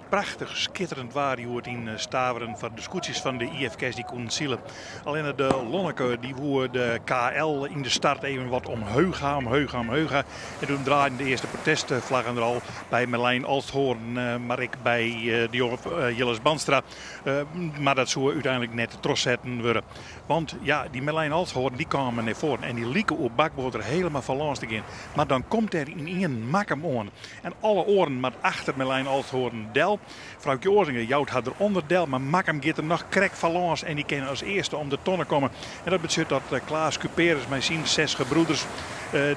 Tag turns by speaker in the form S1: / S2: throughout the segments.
S1: Prachtich skitterend waar hjoed yn Staveren foar de skûtsjes fan de IFKS dy koenen sile. Allinne de Lonneke dy woe de KL yn de start even wat omheech ha, omheech ha, omheech ha. En toen draaiden de earste protestflaggen der al by Merlijn Olsthoorn, mar ek by de jonge Jilles Bandstra. Mar dat soe úteinlik net trochsetten wurde. Want ja, dy Merlijn Olsthoorn dy kaam nei foaren en dy like oer bakboard der helemaal fan lâns te gean. Mar dan komt der ynienen Makkum oan. En alle oaren moat achter Merlijn Olsthoorn del. Froukje Oazinga jout har der ûnder del, mar Makkum giet der noch krekt foar lâns en dy kin as earste om de tonne komme. En dat betsjut dat Klaas Kuperus mei syn 6 gebroeders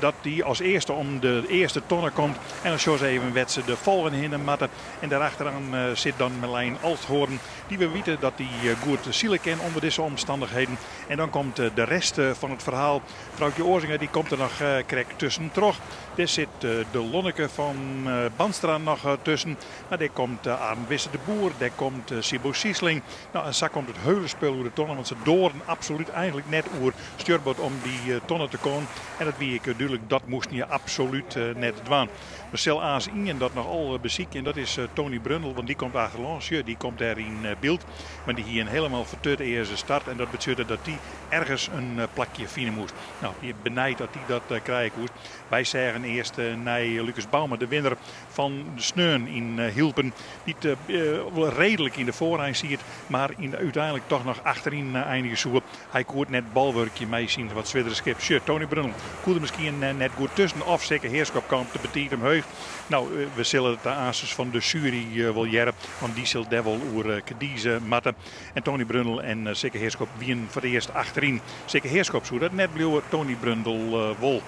S1: dat dy as earste om de earste tonne komt. En dan sjogge se even wêr't se de folgjende hinne moatte. En dêrachteraan sit dan Merlijn Olsthoorn, dy we witte dat dy goed sile kin ûnder dizze omstannichheden. En dan komt de rest fan it ferhaal. Froukje Oazinga dy komt der noch krekt tuskentroch. Dêr sit de Lonneke fan Bandstra noch tusken. Mar dêr komt Arend Wisse de Boer, dêr komt Siebo Siesling. No, en sa komt it heule spul oer de tonne, want se doaren absolút eigenlik net oer stjurboard om dy tonne te kommen. En dat wie ek dúdlik, dat moasten je absolút net dwaan. Der sil aanst ien dat noch al besykje en dat is Tony Brundel, want dy komt achterlâns. Sjoch, dy komt dêr yn byld, mar dy hie in helemaal fertut earste start en dat betsjutte dat dy ergens in plakje fine moast. No, wie benijd dat dy dat krije koe. Wy seagen earst nei Lucas Bouma, de winner fan de sneon yn Hylpen, dy't wol reedlik yn de foarein siet, mar yn úteinlik toch noch achteryn einigje soe. Hy koe it net bolwurkje mei syn wat swierdere skip. Sjoch, Tony Brundel koe der miskien net goed tusken of Sikke Heerschop kaam te betiid omheech. No, we sille it aansens fan de sjuery wol hearre, want dy sil dêr wol oer kedize moatte. En Tony Brundel en Sikke Heerschop wienen foar it earst achteryn. Sikke Heerschop soe dat net bliuwe, Tony Brundel wol.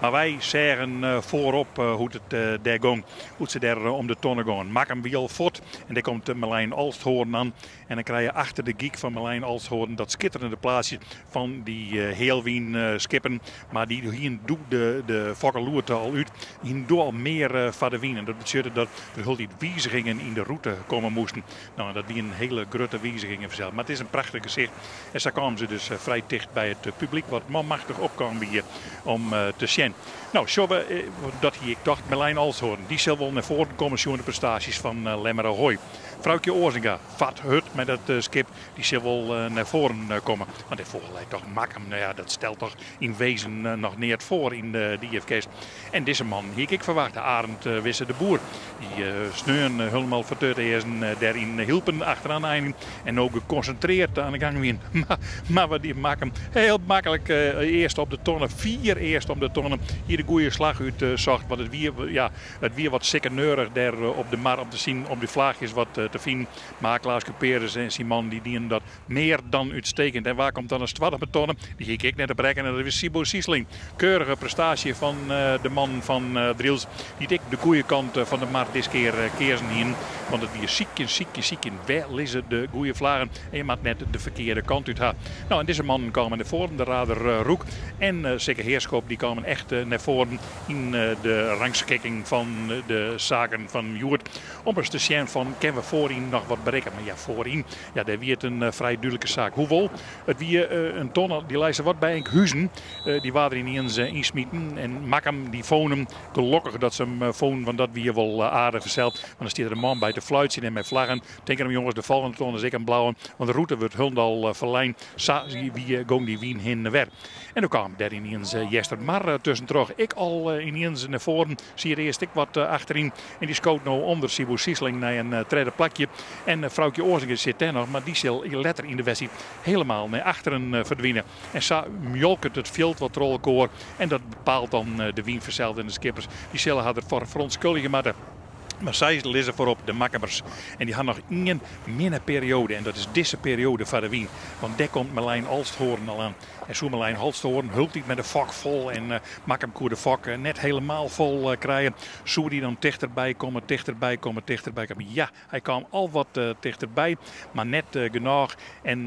S1: Mar wy seagen foarop hoe't it dêr gong, hoe't se dêr om de tonne gongen. Makkum wie al fuort en dêr komt Merlijn Olsthoorn an. En dan krije je achter de gyk fan Merlijn Olsthoorn dat skitterende plaatsje fan dy healwynskippen. Mar dy hienen doe de fokkeloerte al út, hienen doe al mear foar de wyn. En dat betsjutte dat der hieltyd wizigingen yn de rûte komme moasten. No, en dat wienen hiele grutte wizigingen fansels. Mar it is in prachtich gesicht. En sa kamen se dus frij ticht by it publyk wat manmachtich opkaam wie om te sjen. No, sjogge we, dat hie ik tocht, Merlijn Olsthoorn. Dy sil wol nei foaren komme sjoen de prestaasjes fan Lemmer Ahoy. Froukje Oazinga fart hurd mei dat skip. Dy sil wol nei foaren komme. Want dêrfoar leit toch Makkum. No ja, dat stelt toch yn wezen noch neat foar yn de IFKS. En dizze man hie ik ek ferwachte, Arend Wisse de Boer. Dy sneon helemaal fertut earsten dêr yn Hylpen achteran einigjen en no gekonsintreard aan de gang wien. Mar wat die Makkum heel maklik earst op de tonne, fier earst om de tonne, hie de goeie slach útsocht. Want it wie, ja, it wie wat sikkeneurich dêr op de mar om te sjen, om dy flachjes wat te finen. Mar Klaas Kuperus en syn mannen dy dienen dat mear dan uitstekend. En wa komt dan as twadde op de tonne? Dy hie ik ek net op rekkene en dat wie Siebo Siesling. Keurige prestaasje fan de mannen fan Drylts, dy't ek de goeie kant fan de mar diskear keazen hienen. Want it wie sykjen, sykjen, sykjen. Wêr lizze de goeie flaggen? En je moat net de ferkearde kant út ha. No, en dizze mannen kamen nei foaren, de Rader Roek en Sikke Heerschop, dy kamen echt nei foaren yn de rangskikking fan de saken fan hjoed. Om ris te sjen fan, kinne we foaryn noch wat berikke? Mar ja, foaryn, ja, dêr wie it in frij dúdlike saak. Hoewol, it wie in tonne, dy lei sawat by Enkhuzen. Dy waard der yniens ynsmiten en Makkum, dy fûn him. Gelokkich dat se him fûnen, want dat wie wol aardich fansels. Want dan stiet der in man by te fluitsjen en mei flaggen. Tink derom jonges, de folgjende tonne is ek in blauwe, want de rûte wurdt hielendal ferlein. Sa wie, gong dy wyn hinne wer. En doe kaam dêr yniens Eastermar tuskentroch ek al yniens nei foaren. Siet earst ek wat achteryn en dy skoot no ûnder Siebo Siesling nei in tredde plakje. En Froukje Oazinga sit dêr noch, mar dy sil letter yn de wedstriid helemaal nei achteren ferdwine. En sa mjolket it fjild wat troch elkoar en dat bepaalt dan de wyn fansels en de skippers. Dy sille har derfoar ferûntskuldigje moatte. Mar sy lizze foarop, de Makkumers. En dy ha noch ien minne perioade en dat is dizze perioade foar de wyn. Want dêr komt Merlijn Olsthoorn al aan. En soe Merlijn Olsthoorn hieltyd mei de fok fol en Makkum koe de fok net helemaal fol krije. Soe dy dan tichterby komme, tichterby komme, tichterby komme? Ja, hy kaam al wat tichterby, mar net genôch. En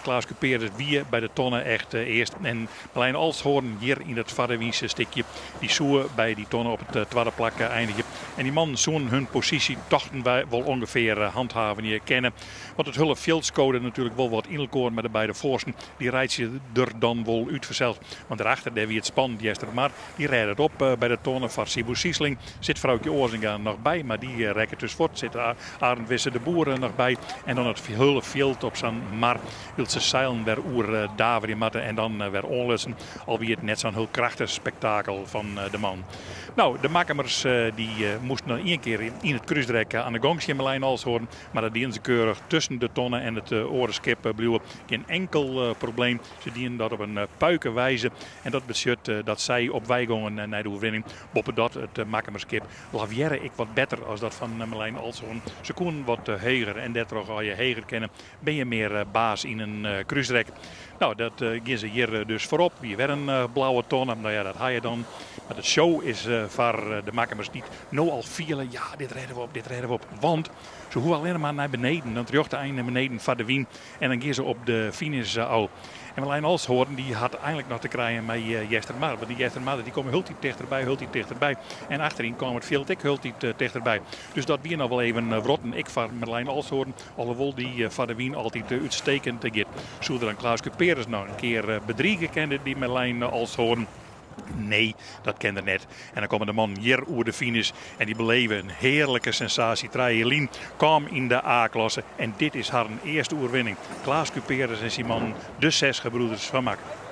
S1: Klaas Kuperus wie by de tonne echt earst. En Merlijn Olsthoorn hjir yn it foarderwynse stikje, dy soe by dy tonne op it twadde plak einigje. En dy mannen soene soenen hun posysje, tochten wy, wol ûngefear hanthavenje kinne. Want it hiele fjild skode natuerlik wol wat yn elkoar mei de beide foarsten. Dy reitsje der dan wol út fansels. Want derachter dêr wie it spannend. Eastermar dy rêde it op by de tonne foar Siebo Siesling. Sit Froukje Oazinga noch by, mar dy rekket dus fuort. Sit Arend Wisse de Boer noch by. En dan it hiele fjild op sa'n mar wylst se seilen wer oer daverje moatte en dan wer oanlutsen. Al wie it net sa'n hiel krachtich spektakel fan de man. No, de Makkumers dy moasten noch ien kear yn it krúsdrek aan de gong tsjin Merlijn Olsthoorn. Mar dat dienen se keurich tusken de tonne en it oare skip bliuwe. Gjin enkel probleem. Se dienen dat op in puike wijze. En dat betsjut dat sy op wei gongen nei de oerwinning. Boppedat, it Makkumer skip lavearre ek wat better as dat fan Merlijn Olsthoorn. Se koenen wat heger en dêrtroch as je heger kinne, bin je mear baas yn in krúsdrek. No, dat gean se hjir dus foarop. Wie wer in blauwe tonne. No ja, dat ha je dan. Mar de show is foar de Makkumers dy't no al fiele, ja, dit rêde we op, dit rêde we op. Want se hoege allinne mar nei beneden, dan it rjochte ein nei beneden foar de wyn. En dan gean se op de finish ôf. En Merlijn Olsthoorn dy hat einlik noch te krijen mei Eastermar. Want dy Eastermarder dy komme hieltyd tichterby, hieltyd tichterby. En achteryn kaam it fjild ek hieltyd tichterby. Dus dat wie noch wol even wrotten, ek foar Merlijn Olsthoorn. Alhoewol dy foar de wyn altyd utstekend giet. Soe der dan Klaas Kuperus noch in kear bedrige kinne, dy Merlijn Olsthoorn? Nee, dat kin er net. En dan komme de mannen hjir oer de finish en dy beleve in hearlike sensaasje. Trije jier lyn kaam yn de A-klasse en dit is harren earste oerwinning. Klaas Kuperus en syn mannen, de Zes Gebroeders fan Makkum.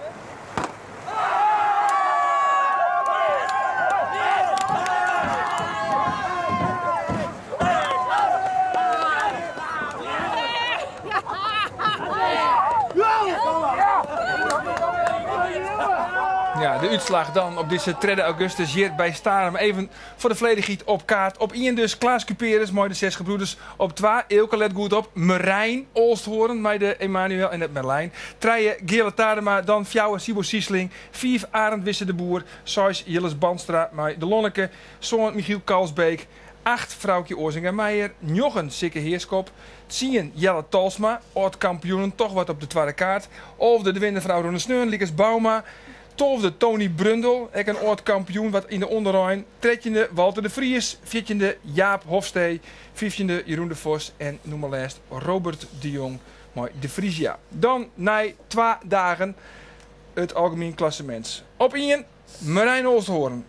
S2: Ja, de útslach dan op dizze tredde augustus hjir by Starum. Even foar de folledichheid op kaart. Op ien dus Klaas Kuperus mei de Zes Gebroeders. Op twa, Eelke let goed op, Merijn Olsthoorn mei de Emanuel en net Merlijn. Trije, Geale Tadema. Dan fjouwer, Siebo Siesling. Fiif, Arend Wisse de Boer. Seis, Jilles Bandstra mei de Lonneke. Sân, Michiel Kalsbeek. Acht, Froukje Oazinga Meijer. Njoggen, Sikke Heerskop. Tsien, Jelle Talsma, âld-kampioenen, toch wat op de twadde kaart. Alfde, de winner fan ôfrûne sneon, Liekes Bouma. Tolfde, Tony Brundel, ek in âld-kampioen wat yn de ûnderein. Trettjinde, Walter de Vries. Fjirtjinde, Jaap Hofstee. Fyftjinde, Jeroen de Vos. En nûmer lêst, Robert de Jong mei de Frisia. Dan nei twa dagen it algemien klassemint. Op ien, Merijn Olsthoorn.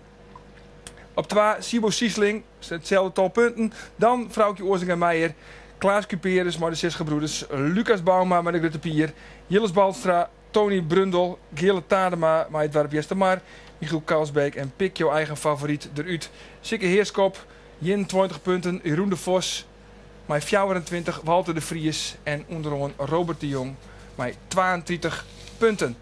S2: Op twa Siebo Siesling, itselde tal punten. Dan Froukje Oazinga Meijer, Klaas Kuperus mei de Zes Gebroeders, Lucas Bouma mei de Grutte Pier, Jilles Balstra, Tony Brundel, Geale Tadema mei it doarp Eastermar, Michiel Kalsbeek en pik jo eigen favoryt derút, Sikke Heerskop, 21 punten, Jeroen de Vos mei 24, Walter de Vries en ûnderoan Robert de Jong mei 32 punten.